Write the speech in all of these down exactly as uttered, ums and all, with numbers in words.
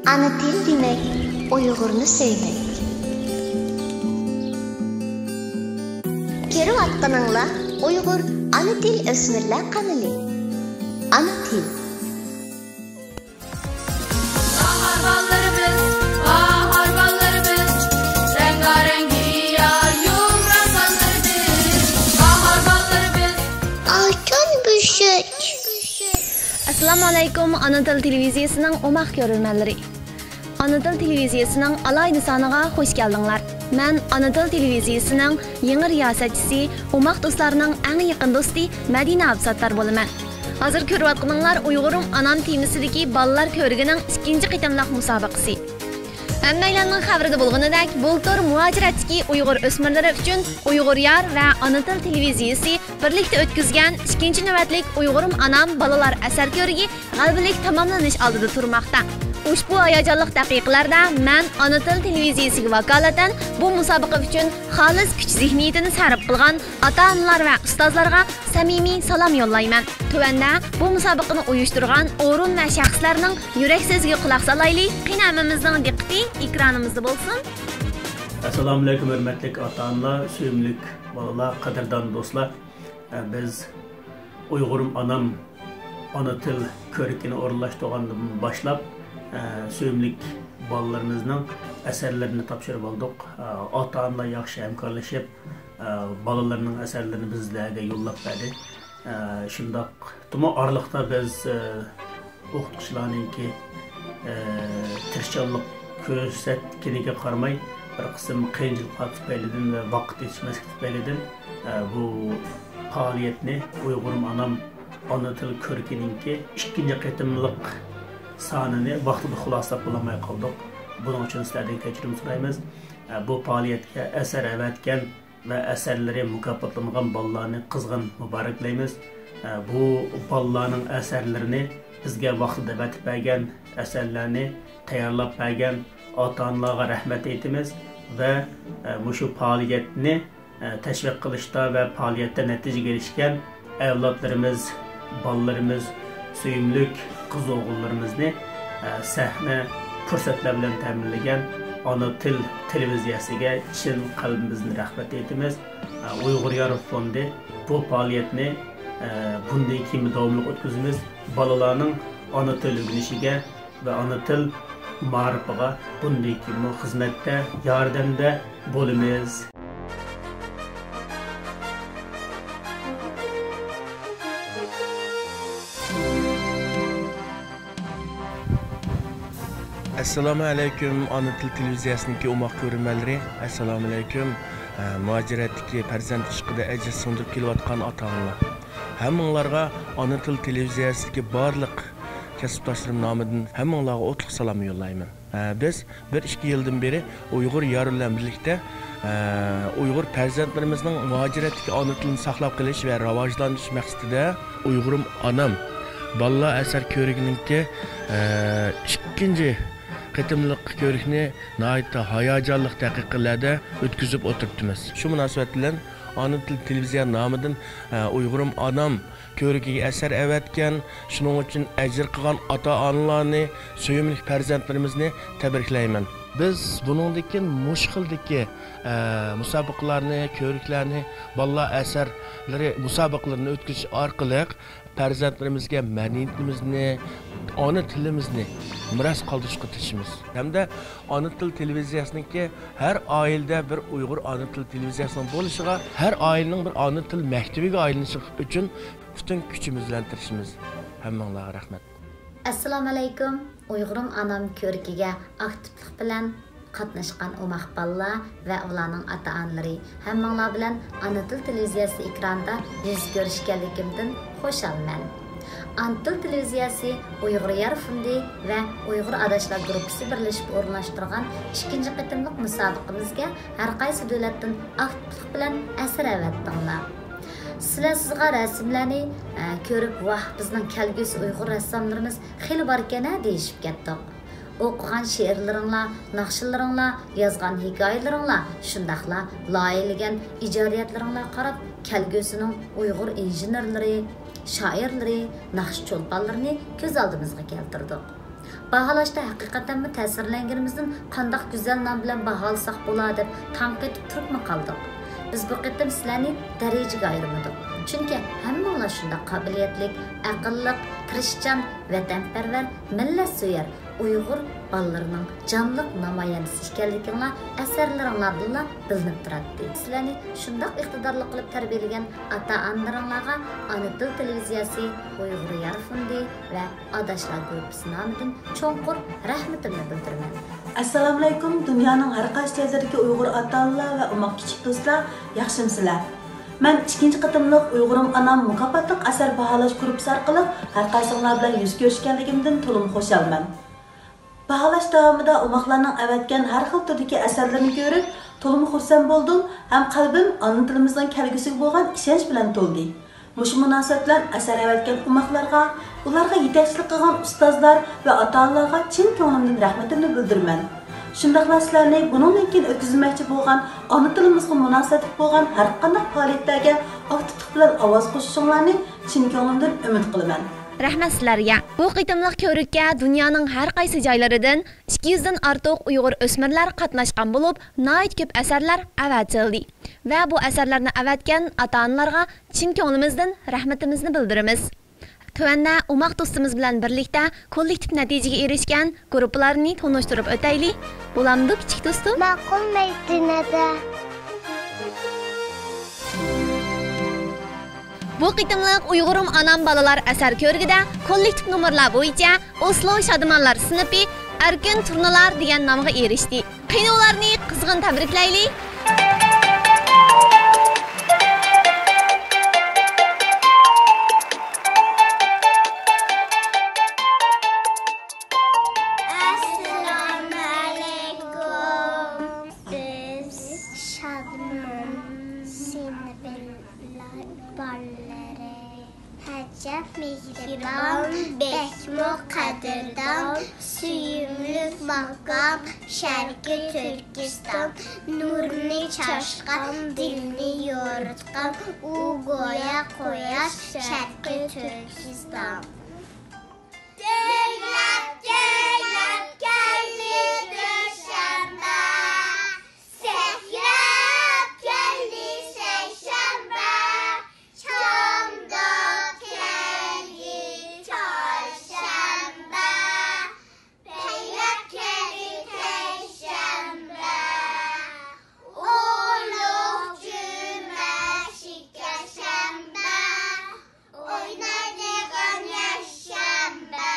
ئانا تىل دېمەك، ئۇيغۇرنى سۆيمەك. كۆرۈۋاتقىنىڭلار ئۇيغۇر ئانا تىل ئۆسمۈرلەر قانىلى. ئانا تىل. باھار باللىرىمىز، باھار باللىرىمىز، رەڭگارەڭ گىياھ يۇمران باللىرىمىز، باھار باللىرىمىز. ئالتۇن بۆشۈك. ئەسسالامۇ ئەلەيكۇم، ئانا تىل تېلېۋىزىيەسىنىڭ ئوماق كۆرۈرمەنلىرى. ئانا تىل تېلېۋىزىيەسىنىڭ ئالاھىدە سانىغا خۇش كەلدىڭلار. مەن ئانا تىل تېلېۋىزىيەسىنىڭ يېڭى رىياسەتچىسى، ئوماق دوستلارنىڭ ئەڭ يېقىن دوستى مەدىنە ئابساتتار بولىمەن. ھازىر كۆرۈۋاتقىنىڭلار ئۇيغۇرۇم ئانام تېمىسىدىكى بالىلار كۆرۈكىنىڭ ئىككىنچى قېتىملىق مۇسابىقىسى. ھەممەيلەننىڭ خەۋىرىدە بولغىنىدەك، بۇلتۇر مۇھاجىرەتتىكى ئۇيغۇر ئۆسمۈرلىرى ئۈچۈن ئۇيغۇر يار ۋە ئانا تىل تېلېۋىزىيەسى بىرلىكتە ئۆتكۈزگەن ئىككىنچى نۆۋەتلىك ئۇيغۇرۇم ئانام بالىلار ئەسەر كۆرۈكى غەلىبىلىك تاماملىنىش ئالدىدا تۇرماقتا. ئۇشبۇ ھاياجانلىق دەقىقىلەردە مەن ئانا تىل تېلېۋىزىيەسىگە ۋاكالىتەن بۇ مۇسابىقە ئۈچۈن خالىس كۈچ زېھنىيىتىنى سەرپ قىلغان ئاتا-ئانىلار ۋە ئۇستازلارغا سەمىمىي سالام يوللايمەن. تۆۋەندە بۇ مۇسابىقىنى ئۇيۇشتۇرغان ئورۇن ۋە شەخسلەرنىڭ يۈرەك سۆزىگە قۇلاق سالايلى. قېنى ھەممىمىزنىڭ دىققىتى ئېكرانىمىزدا بولسۇن. ئەسسالامۇئەلەيكۇم، ھۆرمەتلىك ئاتا-ئانىلار، سۆيۈملۈك بالىلار، قەدىردان دوستلار. ئە، بىز ئۇيغۇرۇم ئانام ئانا تىل كۆرىكىنى ئورۇنلاشتۇرغاندىن باشلاپ، ئە، سۆيۈملۈك بالىلىرىمىزنىڭ ئەسەرلىرىنى تاپشۇرۇپ ئالدۇق. ئە، ئاتا-ئانىلار ياخشى ھەمكارلىشىپ، ئە، بالىلىرىنىڭ ئەسەرلىرىنى بىزلەرگە يوللاپ بەردى. ئە، شۇنداقتىمۇ ئارىلىقتا بىز، ئە، ئوقۇتقۇچىلارنىڭكى، ئە، تىرىشچانلىق كۆرسەتكىنىگە قارىماي، بىر قىسىم قىيىنچىلىقلار تۈپەيلىدىن ۋە ۋاقىت يېتىشمەسلىك تۈپەيلىدىن، ئە، بۇ پائالىيەتنى ئۇيغۇرۇم ئانام ئانا تىل كۆرىكىنىڭكى ئىككىنچى قېتىملىق سانىنى ۋاقتىدا خۇلاسىلاپ بولالماي قالدۇق. بۇنىڭ ئۈچۈن سىلەردىن كەچۈرۈم سورايمىز. ئە، بۇ پائالىيەتكە ئەسەر ئەۋەتكەن ۋە ئەسەرلىرى مۇكاپاتلانغان بالىلارنى قىزغىن مۇبارەكلەيمىز. ئە، بۇ بالىلارنىڭ ئەسەرلىرىنى بىزگە ۋاقتىدا ئەۋەتىپ بەرگەن، ئەسەرلەرنى تەييارلاپ بەرگەن ئاتا-ئانىلارغا رەھمەت ئېيتىمىز ۋە، ئە، مۇشۇ پائالىيەتنى، ئە، تەشۋىق قىلىشتا ۋە پائالىيەتتە نەتىجىگە ئېرىشكەن ئەۋلادلىرىمىز، بالىلىرىمىز، سۆيۈملۈك قىز-ئوغۇللىرىمىزنى، ئە، سەھنە پۇرسەتلەر بىلەن تەمىنلىگەن ئانا تىل تېلېۋىزىيەسىگە چىن قەلبىمىزدىن رەھمەت ئېيتىمىز. ئۇيغۇر يارى فوندى بۇ پائالىيەتنى، ئە، بۇندىن كېيىنمۇ داۋاملىق ئۆتكۈزىمىز. بالىلارنىڭ ئانا تىل ئۆگىنىشىگە ۋە ئانا تىل مائارىپىغا بۇندىن كېيىنمۇ خىزمەتتە، ياردەمدە بولىمىز. ئەسسالامۇ ئەلەيكۇم، ئانا تىل تېلېۋىزىيەسىنىڭكى ئوماق كۆرۈرمەنلىرى. ئەسسالامۇ ئەلەيكۇم. ئە، مۇھاجىرەتتىكى پەرزەنت ئىشقىدا ئەجىر سىڭدۈرۈپ كېلىۋاتقان ئاتا-ئانىلار. ھەممىڭلارغا ئانا تىل تېلېۋىزىيەسىدىكى بارلىق كەسىپداشلىرىم نامىدىن ھەممىڭلارغا ئوتلۇق سالام يوللايمەن. ئە، بىز بىر ئىككى يىلدىن بېرى ئۇيغۇر يارى بىلەن بىرلىكتە، ئە، ئۇيغۇر پەرزەنتلىرىمىزنىڭ مۇھاجىرەتتىكى ئانا تىلىنى ساقلاپ قېلىش ۋە راۋاجلاندۇرۇش مەقسىتىدە ئۇيغۇرۇم ئانام بالىلار ئەسەر كۆرۈكىنىڭكى، ئە، ئىككىنچى قېتىملىق كۆرۈكنى ناھايىتى ھاياجانلىق دەقىقىلەردە ئۆتكۈزۈپ ئولتۇرۇپتىمىز. شۇ مۇناسىۋەت بىلەن ئانا تىل تېلېۋىزىيە نامىدىن، ئە، ئۇيغۇرۇم ئانام كۆرىكىگە ئەسەر ئەۋەتكەن، شۇنىڭ ئۈچۈن ئەجىر قىلغان ئاتا-ئانىلارنى، سۆيۈملۈك پەرزەنتلىرىمىزنى تەبرىكلەيمەن. بىز بۇنىڭدىن كېيىن مۇشۇ خىلدىكى، ئە، مۇسابىقىلەرنى، كۆرۈكلەرنى، بالىلار ئەسەرلىرى مۇسابىقىلىرىنى ئۆتكۈزۈش ئارقىلىق پەرزەنتلىرىمىزگە مەدەنىيىتىمىزنى، ئانا تىلىمىزنى مىراس قالدۇرۇشقا تىرىشىمىز. ھەمدە ئانا تىل تېلېۋىزىيەسىنىڭكى ھەر ئائىلىدە بىر ئۇيغۇر ئانا تىل تېلېۋىزىيەسىنىڭ بولۇشىغا، ھەر ئائىلىنىڭ بىر ئانا تىل مەكتىۋىگە ئايلىنىشى ئۈچۈن پۈتۈن كۈچىمىز بىلەن تىرىشىمىز. ھەممىڭلارغا رەھمەت. ئەسسالامۇئەلەيكۇم. ئۇيغۇرۇم ئانام كۆرىكىگە ئاكتىپلىق بىلەن قاتناشقان ئوماق بالىلار ۋە ئۇلارنىڭ ئاتا-ئانىلىرى، ھەممىڭلار بىلەن ئانا تىل تېلېۋىزىيەسى ئېكرانىدا يۈز كۆرۈشكەنلىكىمدىن خۇشالمەن. ئانا تىل تېلېۋىزىيەسى ئۇيغۇر يار فوندى ۋە ئۇيغۇر ئاداشلار گۇرۇپپىسى بىرلىشىپ ئورۇنلاشتۇرغان ئىككىنچى قېتىملىق مۇسابىقىمىزگە ھەر قايسى دۆلەتتىن ئاكتىپلىق بىلەن ئەسەر ئەۋەتتىڭلار. سىلەر سىزغا رەسىملەرنى، ئە، كۆرۈپ، ۋاھ، بىزنىڭ كەلگۈسى ئۇيغۇر رەسساملىرىمىز خېلى باركەن-ھە دېيىشىپ كەتتۇق. ئوقۇغان شېئىرلىرىڭلار، ناخشىلىرىڭلار، يازغان ھېكايىلىرىڭلار، شۇنداقلا لايىھىلىگەن ئىجادىيەتلىرىڭلارغا قاراپ، كەلگۈسىنىڭ ئۇيغۇر ئىنژېنېرلىرى، شائىرلىرى، ناخشا چولپانلىرىنى كۆز ئالدىمىزغا كەلتۈردۇق. باھالاشتا ھەقىقەتەنمۇ تەسىرلەنگىنىمىزدىن قانداق گۈزەل نام بىلەن باھالىساق بولا دەپ تاڭ قېتىپ تۇرۇپمۇ قالدۇق. بىز بۇ قېتىم سىلەرنى دەرىجىگە ئايرىمىدۇق. چۈنكى ھەممىڭلار شۇنداق قابىلىيەتلىك، ئەقىللىق، تىرىشچان، ۋەتەنپەرۋەر، مىللەتسۆيەر ئۇيغۇر بالىلىرىنىڭ جانلىق نامايەندىسى ئىكەنلىكىڭلار ئەسەرلىرىڭلاردىنلا بىلىنىپ تۇراتتى. سىلەرنى شۇنداق ئىقتىدارلىق قىلىپ تەربىيەلىگەن ئاتا-ئانىلىرىڭلارغا ئانا تىل تېلېۋىزىيەسى، ئۇيغۇر يارفوندى ۋە ئاداشلار گۇرۇپپىسى نامىدىن چوڭقۇر رەھمىتىمنى بىلدۈرىمەن. ئەسسالامۇئەلەيكۇم، دۇنيانىڭ ھەر قايسى جايلىرىدىكى ئۇيغۇر ئاتا-ئانىلار ۋە ئوماق كىچىك دوستلار، ياخشىمۇسىلەر؟ مەن ئىككىنچى قېتىملىق ئۇيغۇرۇم ئانام مۇكاپاتلىق ئەسەر باھالاش گۇرۇپپىسى ئارقىلىق ھەر قايسىڭلار بىلەن يۈز كۆرۈشكەنلىكىمدىن تولىمۇ خۇشالمەن. باھالاش داۋامىدا ئوماقلارنىڭ ئەۋەتكەن ھەر خىل تۈردىكى ئەسەرلىرىنى كۆرۈپ، تولىمۇ خۇرسەن بولدۇم ھەم قەلبىم ئانا تىلىمىزنىڭ كەلگۈسىگە بولغان ئىشەنچ بىلەن تولدى. مۇشۇ مۇناسىۋەت بىلەن ئەسەر ئەۋەتكەن ئوماقلارغا، ئۇلارغا يېتەكچىلىك قىلغان ئۇستازلار ۋە ئاتا-ئانىلارغا چىن كۆڭلۈمدىن رەھمىتىمنى بىلدۈرىمەن. شۇنداقلا سىلەرنى بۇنىڭدىن كېيىن ئۆتكۈزۈلمەكچى بولغان ئانا تىلىمىزغا مۇناسىۋەتلىك بولغان ھەرقانداق پائالىيەتلەرگە ئاكتىپلىق بىلەن ئاۋاز قوشۇشۇڭلارنى چىن كۆڭلۈمدىن ئۈمىد قىلىمەن. رەھمەت سىلەرگە. بۇ قېتىملىق كۆرۈككە دۇنيانىڭ ھەر قايسى جايلىرىدىن ئىككى يۈزدىن ئارتۇق ئۇيغۇر ئۆسمۈرلەر قاتناشقان بولۇپ، ناھايىتى كۆپ ئەسەرلەر ئەۋەتىلدى ۋە بۇ ئەسەرلەرنى ئەۋەتكەن ئاتا-ئانىلارغا چىن كۆڭلىمىزدىن رەھمىتىمىزنى بىلدۈرىمىز. تۆۋەندە ئوماق دوستىمىز بىلەن بىرلىكتە كوللېكتىپ نەتىجىگە ئېرىشكەن گۇرۇپپىلارنى تونۇشتۇرۇپ ئۆتەيلى. بولامدۇ، كىچىك دوستۇم؟ ماقۇل، مەيدىنەدە. بۇ قېتىملىق ئۇيغۇرۇم ئانام بالىلار ئەسەر كۆرگىدە كوللېكتىپ نومۇرلار بويىچە ئوسلو شادىمانلار سىنىپى ئەركىن تۇرنىلار دېگەن نامغا ئېرىشتى. قېنى ئۇلارنى قىزغىن تەبرىكلەيلى! ئەسسالامۇئەلەيكۇم. بىز شادىمان سىنىپ بالىلىرى. ئەجەب مېھرىبان، بەكمۇ قەدىردان، سۆيۈملۈك ماقام شەرقىي تۈركىستان. نۇرنى چاچقان، دىلنى يورۇتقان، ئۇ گويا قۇياش شەرقىي تۈركىستان. گۈللەپ، گۈللەپ كەلدى دۈشەنبە، سەكرەپ كەلدى سەيشەنبە، چامداپ كەلدى چارشەنبە، پەيلەپ كەلدى پەيشەنبە، ئۇلۇغ جۈمە، شىكەشەنبە، ئوينايدىغان يەكشەنبە.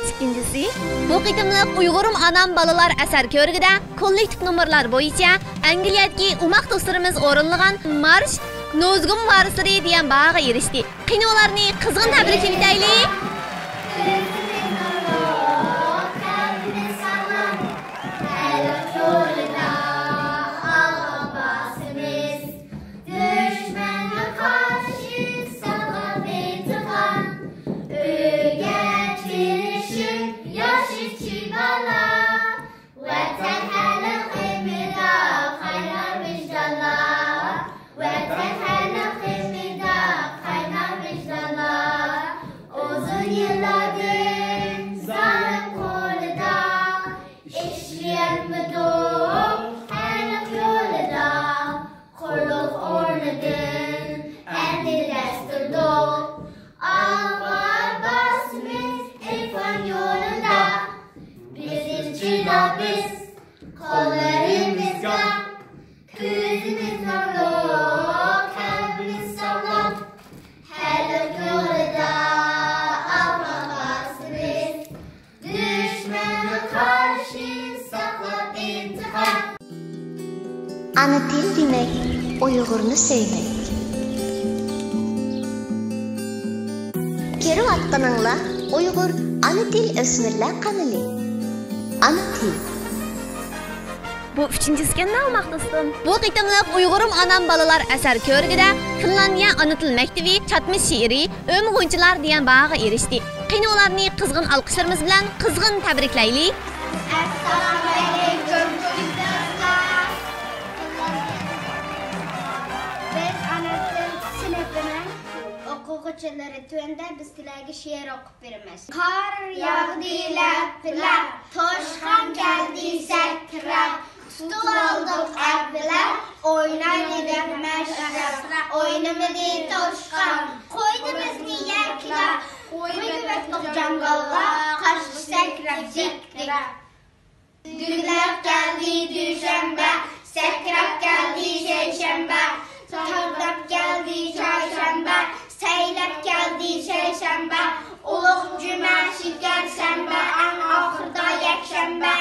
ئىككىنچىسى، بۇ قېتىملىق ئۇيغۇرۇم ئانام بالىلار ئەسەر كۆرگۈدە كوللېكتىپ نومۇرلار بويىچە ئەنگلىيەدىكى ئوماق دوستلىرىمىز ئورۇنلىغان مارش نوزۇگۇم ۋارىسلىرى دېگەن باھاغا ئېرىشتى. قېنى ئۇلارنى قىزغىن تەبرىكلىۋېتەيلى! دۈشمەنگە قارشى ساغلام ئېيتىدىغان، ئۆيگە تىرىشىپ ياشىچى بالا. ۋەتەن ھەر قېتىمدا قاينار ۋىجدانلار، ۋەتەن ھەر قېتىمدا قاينار ۋىجدانلار. ئۇزۇن ئانا تىل دېمەك، ئۇيغۇرنى سۆيمەك. كۆرۈۋاتقىنىڭلار ئۇيغۇر ئانا تىل ئۆسمۈرلەر قانىلى. ئانا تىل. بۇ ئۈچىنچىسىكەن-دە، ئۇ ماختۇستۇم. بۇ قېتىملىق ئۇيغۇرۇم ئانام بالىلار ئەسەر كۆرىكىدە فىنلاندىيە ئانا تىل مەكتىۋى چاتمىش شېئىرى ئۆم غۇنچىلار دېگەن باھاغا ئېرىشتى. قېنى ئۇلارنى قىزغىن ئالقىشلىرىمىز بىلەن قىزغىن تەبرىكلەيلى. ئەسسالامۇئەلەيكۇم، قىزلار. بىز ئانا تىل سىنىپىنىڭ ئوقۇغۇچىلىرى. تۆۋەندە بىز سىلەرگە شېئىر ئوقۇپ بېرىمىز. قار ياغدى لەپ-لەپ، توشقان كەلدى سەكرەپ، تۇتۇۋالدۇق ئەپ-لەپ، ئوينايلى دەپ مەشرەپ، ئوينىمىدى توشقان. قوينىمىزنى يەكلەپ، قويۇۋەتتۇق جاڭگالغا، قاچتى سەكرەپ، زىكرەپ. دۈملەپ كەلدى دۈشەنبە، سەكرەپ كەلدى سەيشەنبە، تارتىپ كەلدى چارشەنبە، سەيلەپ كەلدى سەيشەنبە، ئۇلۇغ جۈمە، شېكەر شەنبە، ئەڭ ئاخىرىدا يەكشەنبە.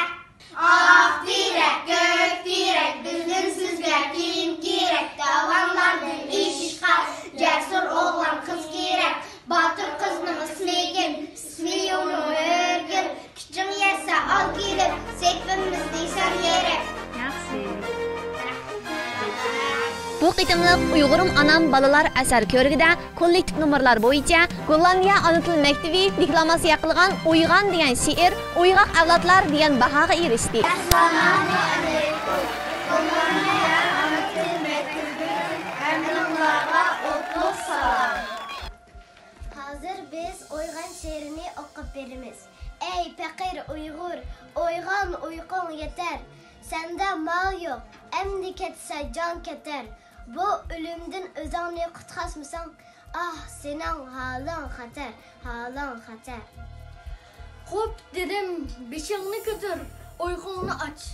ئاق تېرەك، كۆك تېرەك، بىزدىن سىزگە كىم كېرەك؟ داۋانلاردىن ئېشىشقا، جەسۇر ئوغلان قىز كېرەك. باتۇر قىزنىڭ ئىسمى كىم؟ ئىسمى يۇمۇ ھۆرگۈل. كۈچۈڭ يەتسە ئال كېلىپ، سېپىمىزنى سەن يېرىپ. ياخشى. بۇ قېتىملىق ئۇيغۇرۇم ئانام بالىلار ئەسەر كۆرىكىدە كوللېكتىپ نومۇرلار بويىچە گوللاندىيە ئانا تىل مەكتىۋى دېكلاماتسىيە قىلغان ئويغان دېگەن شېئىر ئويغاق ئەۋلادلار دېگەن باھاغا ئېرىشتى. ئەسسالامۇ ئەلەيكۇم. گوللاندىيە ئانا تىل مەكتىۋىدىن ھەممىڭلارغا ئوتلۇق سالام. ھازىر بىز ئويغان شېئىرىنى ئوقۇپ بېرىمىز. ئەي پەقىر ئۇيغۇر، ئويغان، ئۇيقۇڭ يېتەر. سەندە مال يوق، ئەمدى كەتسە جان كېتەر. بۇ ئۆلۈمدىن ئۆزۈڭنى قۇتقازمىساڭ، ئاھ، سېنىڭ ھالىڭ خەتەر، ھالىڭ خەتەر. قوپ دېدىم، بېشىڭنى كۆتۈر، ئۇيقۇڭنى ئاچ.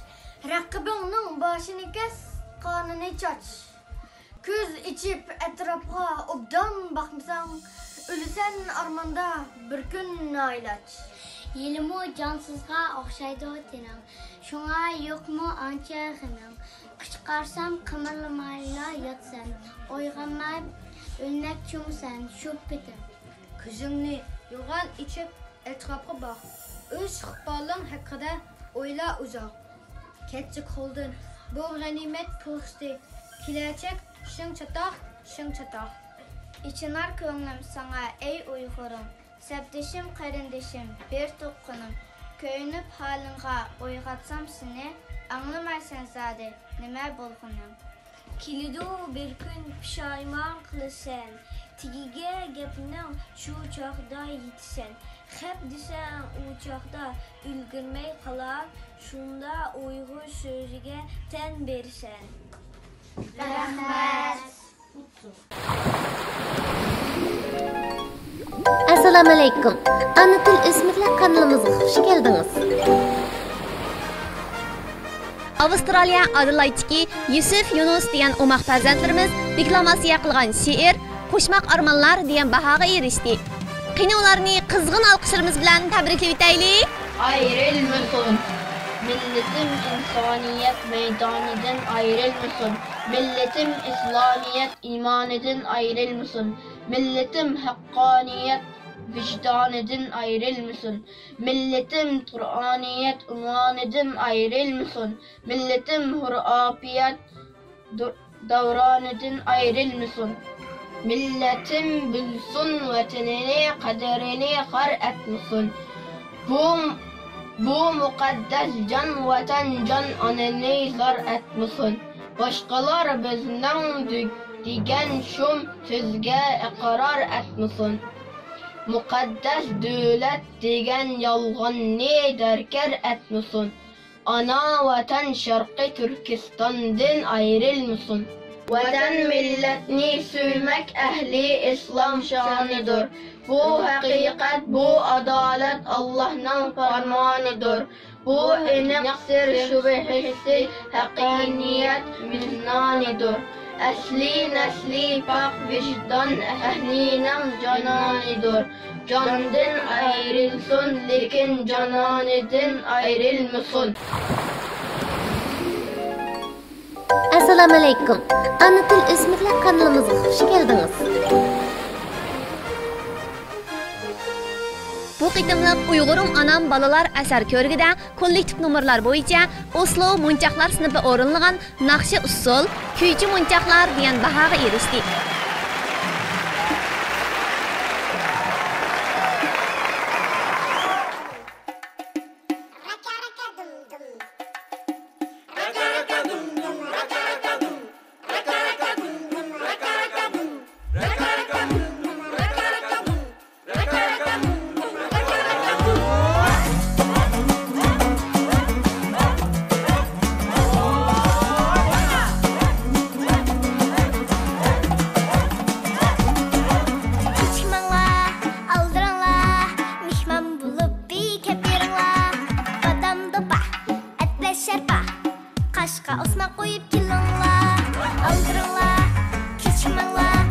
رەقىبىڭنىڭ باشىنى كەس، قانىنى چاچ. كۆز ئېچىپ ئەتراپقا ئوبدان باقمىساڭ، ئۆلىسەن ئارماندا بىر كۈن نائىلاج. ھېلىمۇ جانسىزغا ئوخشايدۇ تېنىڭ، شۇڭا يوقمۇ ئانچە غېمىڭ؟ قۇچقارسام قىمىرلىمايلا ياتىسەن، ئويغانماي ئۆلمەكچىمۇ سەن شۇ پېتىم؟ كۆزۈڭنى يوغان ئېچىپ ئەتراپقا باق، ئۆز ئىقبالىڭ ھەققىدە ئويلا ئۇزاق. كەتتى قولدىن بۇ غەنىيمەت پۇرسىتى، كېلەچەك چىڭ چاتاق، چىڭ چاتاق. ئېچىنار كۆڭلۈم ساڭا ئەي ئۇيغۇرۇم، سەپدىشىم، قېرىندىشىم، بىر تۇغقىنىم. كۆيۈنۈپ ھالىڭغا ئويغاتسام سېنى، ئاڭلىمايسەن زادى نېمە بولغىنىڭ. كېلىدۇ بىر كۈن پۇشايمان قىلىسەن، تېگىگە گەپنىڭ شۇ چاغدا يېتىسەن. خەپ دېسەڭ ئۇ چاغدا ئۈلگۈرمەي قالار، شۇندا ئۇيغۇر سۆزىگە تەن بېرىسەن. رەھمەت. ئەسسالامۇئەلەيكۇم. ئانا تىل ئۆسمۈرلەر قانىلىمىزغا خۇش كەلدىڭىز. ئاۋسترالىيە ئادېلايدتىكى يۈسۈف يۇنۇس دېگەن ئوماق پەرزەنتلىرىمىز دېكلاماتسىيە قىلغان شېئىر قوشماق ئارمانلار دېگەن باھاغا ئېرىشتى. قېنى ئۇلارنى قىزغىن ئالقىشلىرىمىز بىلەن تەبرىكلىۋېتەيلى. ئايرىلمىسۇن. مىللىتىم ئىنسانىيەت مەيدانىدىن ئايرىلمىسۇن. مىللىتىم ئىسلامىيەت ئىمانىدىن ئايرىلمىسۇن. مىللىتىم ھەققانىيەت ۋىجدانىدىن ئايرىلمىسۇن. مىللىتىم تۇرئانىيەت ئۇنۋانىدىن ئايرىلمىسۇن. مىللىتىم ھۇرراپىيەت دۇ-، دەۋرانىدىن ئايرىلمىسۇن. مىللىتىم بىلسۇن ۋەتىنىنى، قەدرىنى خار ئەتمىسۇن. بۇ، بۇ مۇقەددەس جان ۋەتەن، جان ئانىنى زار ئەتمىسۇن. باشقىلار بىزنىڭ دۈ-، دېگەن شۇم سۆزگە ئىقرار ئەتمىسۇن. مۇقەددەس دۆلەت دېگەن يالغاننى دەركار ئەتمىسۇن. ئانا ۋەتەن شەرقىي تۈركىستاندىن ئايرىلمىسۇن. ۋەتەن مىللەتنى سۆيمەك ئەھلى ئىسلام شانىدۇر. بۇ ھەقىقەت، بۇ ئادالەت ئاللاھنىڭ پەرمانىدۇر. بۇ ئېنىق سىر شۈبھىسىز ھەققانىيەت مىزانىدۇر. ئەسلى نەسلى پاك ۋىجدان ئەھلىنىڭ جانانىدۇر. جاندىن ئايرىلسۇن، لېكىن جانانىدىن ئايرىلمىسۇن. ئەسسالامۇئەلەيكۇم. ئانا تىل ئۆسمۈرلەر قانىلىمىزغا خۇش كەلدىڭىز. بۇ قېتىملىق ئۇيغۇرۇم ئانام بالىلار ئەسەر كۆرگىدە كوللېكتىپ نومۇرلار بويىچە ئوسلو مونچاقلار سىنىپى ئورۇنلىغان ناخشا ئۇسسۇل، كۈيچى مونچاقلار دېگەن باھاغا ئېرىشتى. كېچىكمەڭلار، ئالدىراڭلار، مېھمان بولۇپ بىر كەپ بېرىڭلار. بادام دوپپا، ئەتلەس شارپا، قاشقا ئوسما قويۇپ كېلىڭلار. ئالدىراڭلار، كېچىكمەڭلار،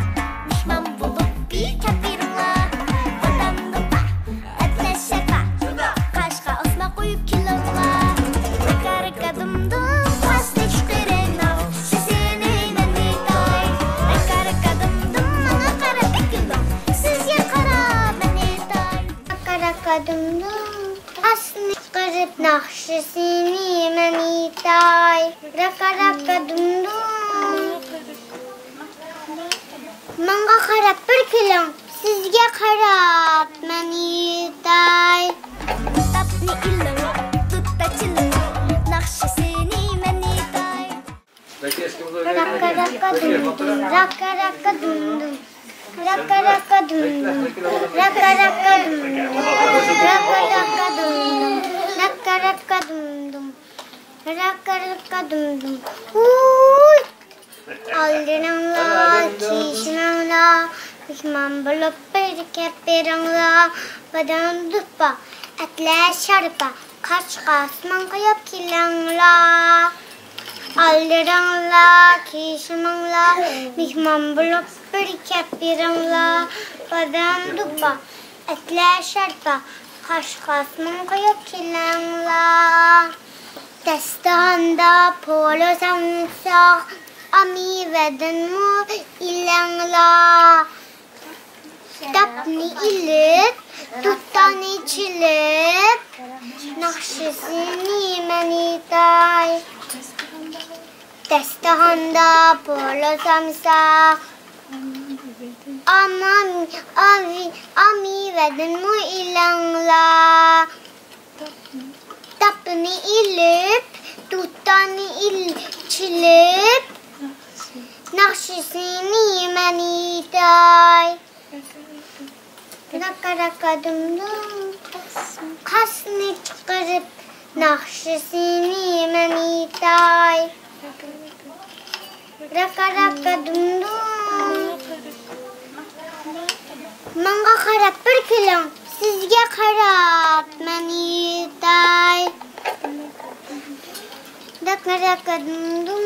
مېھمان بولۇپ بىر كەپ بېرىڭلار. بادام دوپپا، ئەتلەس شارپا، قاشقا ئوسما قويۇپ كېلىڭلار. راكا راكا دۇم دۇم، پاسنى چىقىرىڭ، ناخشىسىنى مەن ئېيتاي. راكا راكا دۇم دۇم، ماڭا قاراپ كۈلۈڭ، سىزگە قاراپ مەن ئېيتاي. راكا راكا دۇم دۇم، پاسنى چىقىرىپ، ناخشىسىنى مەن ئېيتاي. راكا راكا دۇم دۇم. ماڭا قاراپ بىر كۈلۈڭ، سىزگە قاراپ مەن ئېيتاي. تاپنى ئېلىڭ، دۇتتا چېلىڭ، ناخشىسىنى مەن ئېيتاي. راكا راكا دۇم دۇم، راكا راكا دۇم دۇم. راكا راكا دۇم دۇم، راكا راكا دۇم دۇم. راكا راكا دۇم دۇم، راكا راكا دۇم دۇم. راكا راكا دۇم دۇم. ھۇي! ئالدىراڭلار، كېچىكمەڭلار، مېھمان بولۇپ بىر كەپ بېرىڭلار. بادام دوپپا، ئەتلەس شارپا، قاشقا ئاسما قويۇپ كېلىڭلار. ئالدىراڭلار، كېچىكمەڭلار، مېھمان بولۇپ بىر كەپ بېرىڭلار. بادام دوپپا، ئەتلەس شارپا، قاشقا ئاسما قويۇپ كېلىڭلار. داستىخاندا پولۇ سامساق، ئامىۋەدىنمۇ ئېلىڭلار. داپنى ئېلىپ، دۇتارنى چېلىپ، ناخشىسىنى مەن ئېيتاي. داستىخاندا پولۇ سامساق، ئامىۋەدىنمۇ ئېلىڭلار. داپنى ئېلىپ، دۇتارنى ئېل-، چېلىپ، ناخشىسىنى مەن ئېيتاي. راكا راكا دۇم دۇم، قاسنى چىقىرىپ، ناخشىسىنى مەن ئېيتاي. راكا راكا دۇم دۇم. ماڭا قاراپ بىر كۈلۈڭ، سىزگە قاراپ مەن ئېيتاي. راكا راكا دۇم دۇم.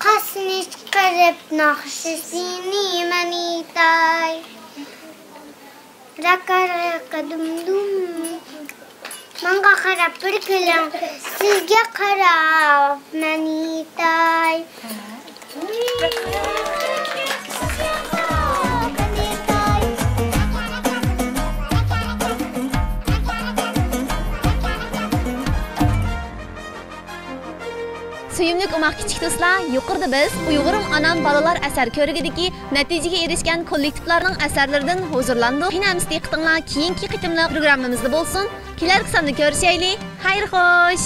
قاسنى چىقىرىپ، ناخشىسىنى مەن ئېيتاي. راكا راكا دۇم دۇم. ماڭا قاراپ بىر كۈلۈڭ، سىزگە قاراپ مەن ئېيتاي. سۆيۈملۈك ئوماق كىچىك دوستلار، يۇقىرىدا بىز ئۇيغۇرۇم ئانام بالىلار ئەسەر كۆرگۈدىكى نەتىجىگە ئېرىشكەن كوللېكتىپلارنىڭ ئەسەرلىرىدىن ھۇزۇرلاندۇق. قېنى ئەمىسە دىققىتىڭلار كېيىنكى قېتىملىق پروگراممىمىزدا بولسۇن. كېلەركى ساندا كۆرۈشەيلى. خەير خوش!